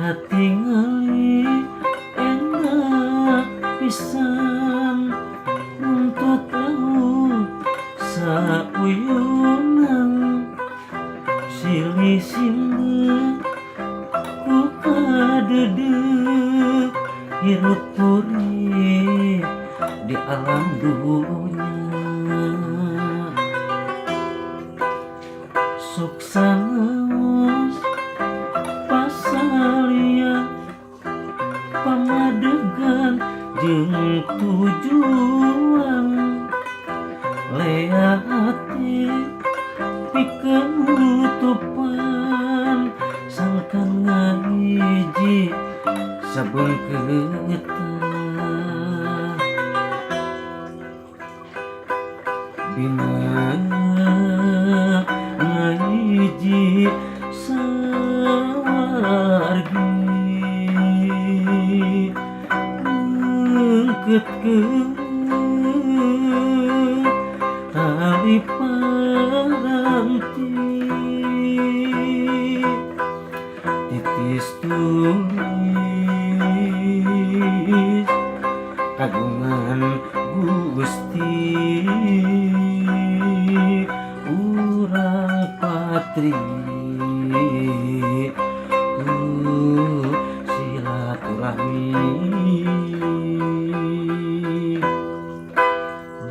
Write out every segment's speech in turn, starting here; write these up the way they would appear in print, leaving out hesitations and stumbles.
Katingali endah pisan buntut laut sauyunan, silih sindeuh ku kadeudeuh, hirup puri di alam dunya. Sok sanaos pasalia pamadegan jeung tujuan, lea hati pikeun nutupan sangkan ngahiji sabeungkeutan. Bina ngahiji sawargi, ngeukeutkeun tali paranti, titis tulis kagungan Gusti urang patri ku silaturahmi.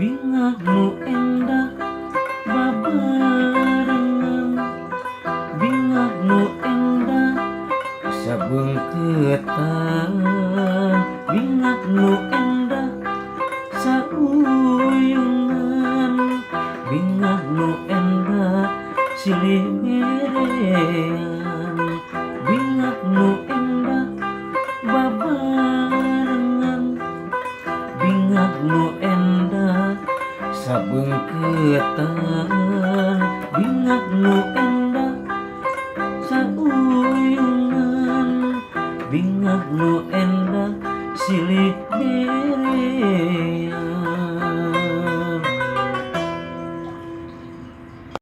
Bingah nu endah babarengan, bingah nu endah sabeungkeutan, bingah nu endah sauyunan, bingah nu endah silih berean, bingah nu endah babarengan, bingah nu endah sabeungkeutan, bingah nu endah sauyunan, bingah nu endah silih berean.